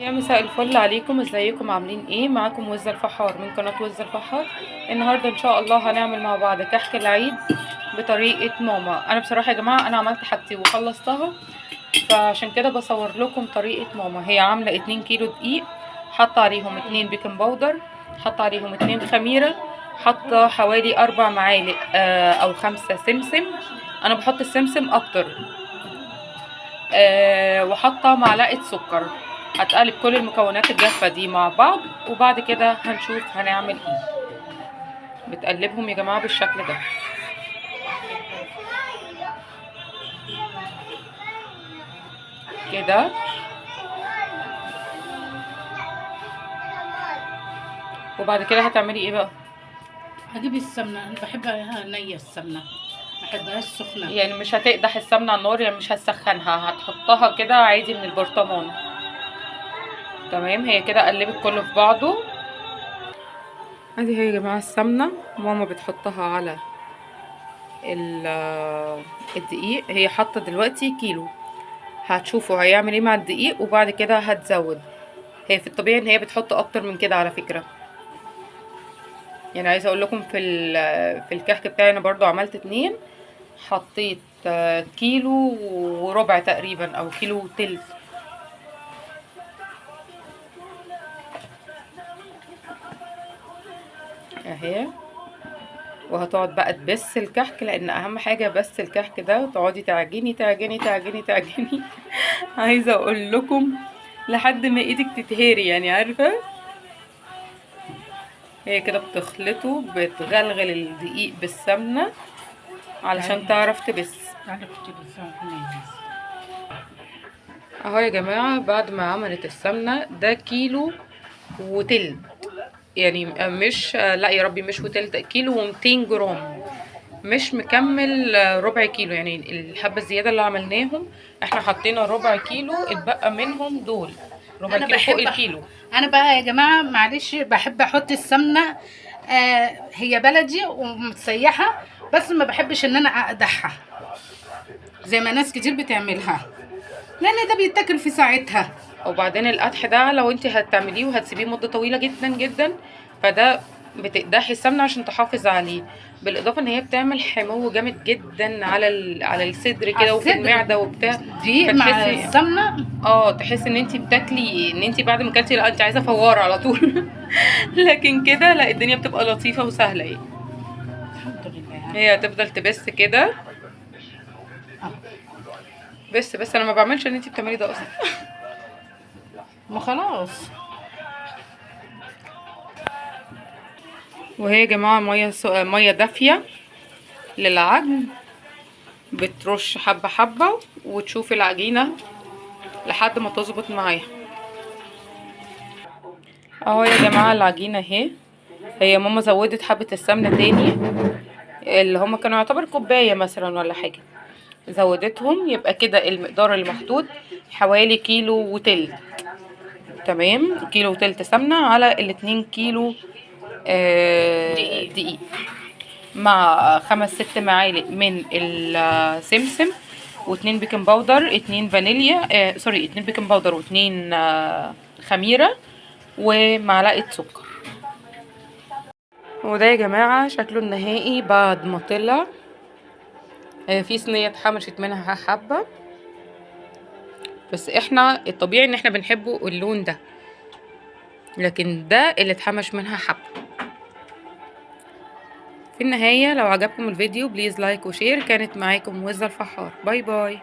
يا مساء الفل عليكم، ازيكم عاملين ايه؟ معاكم وزة الفحار من قناة وزة الفحار. النهارده ان شاء الله هنعمل مع بعض كحك العيد بطريقة ماما. انا بصراحة يا جماعة انا عملت حاجتي وخلصتها، فعشان كده بصور لكم طريقة ماما. هي عاملة 2 كيلو دقيق، حاطة عليهم 2 baking powder، حاطة عليهم 2 خميرة، حاطة حوالي 4 معالق او 5 سمسم. انا بحط السمسم اكتر، وحاطة معلقة سكر. هتقلب كل المكونات الجافة دي مع بعض، وبعد كده هنشوف هنعمل ايه. بتقلبهم يا جماعة بالشكل ده. كده وبعد كده هتعملي ايه بقى؟ هجيب السمنة، انا بحبها نيه السمنة، ما بحبهاش سخنة. يعني مش هتقدح السمنة على النار، يعني مش هتسخنها، هتحطها كده عادي من البرطمان. تمام، هي كده قلبت كله في بعضه. ادي هي يا جماعة السمنة، ماما بتحطها على الدقيق. هي حاطه دلوقتي كيلو، هتشوفوا هيعمل ايه مع الدقيق، وبعد كده هتزود. هي في الطبيعي ان هي بتحط اكتر من كده على فكرة. يعني عايزه اقول لكم في الكحك بتاعي انا برضو عملت 2، حطيت كيلو وربع تقريبا او كيلو وتلت. اهي، وهتقعد بقى تبس الكحك، لان اهم حاجة بس الكحك ده تقعدي تعجني تعجني تعجني تعجني. عايزه اقول لكم لحد ما ايدك تتهري، يعني عارفه هي كده بتخلطه، بتغلغل الدقيق بالسمنه علشان تعرف تبس. اهو يا جماعة بعد ما عملت السمنة ده كيلو وتلت، يعني مش، لا يا ربي مش وتلت، كيلو و200 جرام، مش مكمل ربع كيلو. يعني الحبة الزيادة اللي عملناهم احنا حطينا ربع كيلو، اتبقى منهم دول ربع كيلو فوق الكيلو. انا بقى يا جماعة معلش بحب احط السمنة، هي بلدي ومتسيحه، بس ما بحبش ان انا اقدحها زي ما ناس كتير بتعملها، لان ده بيتاكل في ساعتها. وبعدين القدح ده لو انت هتعمليه وهتسيبيه مده طويلة جدا جدا، فده بتقدحي السمنة عشان تحافظ عليه. بالاضافة ان هي بتعمل حمو جامد جدا على الصدر كده وفي المعدة وبتاع. دي مع السمنة تحسي ان انت بتاكلي، ان انت بعد ما اكلتي لا انت عايزه فواره على طول. لكن كده لا، الدنيا بتبقى لطيفة وسهلة يعني. الحمد لله. هي هتفضل تبس كده. بس انا ما بعملش اللي انت بتعمليه ده اصلا. ما خلاص. وهي يا جماعة مية دافيه للعجن، بترش حبه حبه وتشوف العجينة لحد ما تظبط معاها. اهو يا جماعة العجينة اهي. هي ماما زودت حبه السمنة تاني، اللي هما كانوا يعتبر كوباية مثلا ولا حاجة، زودتهم. يبقى كده المقدار المحطوط حوالي كيلو وتلت. تمام، كيلو وتلت سمنه على 2 كيلو دقيق، مع 5-6 معالق من السمسم، و2 baking powder، 2 فانيليا، sorry 2 baking powder و2 خميرة، ومعلقة سكر. وده يا جماعة شكله النهائي بعد ما طلع. في صينية اتحمشت منها حبة، بس احنا الطبيعي ان احنا بنحبه اللون ده، لكن ده اللي اتحمش منها حبة. في النهاية لو عجبكم الفيديو please like و share. كانت معاكم وزة الفحار. bye bye.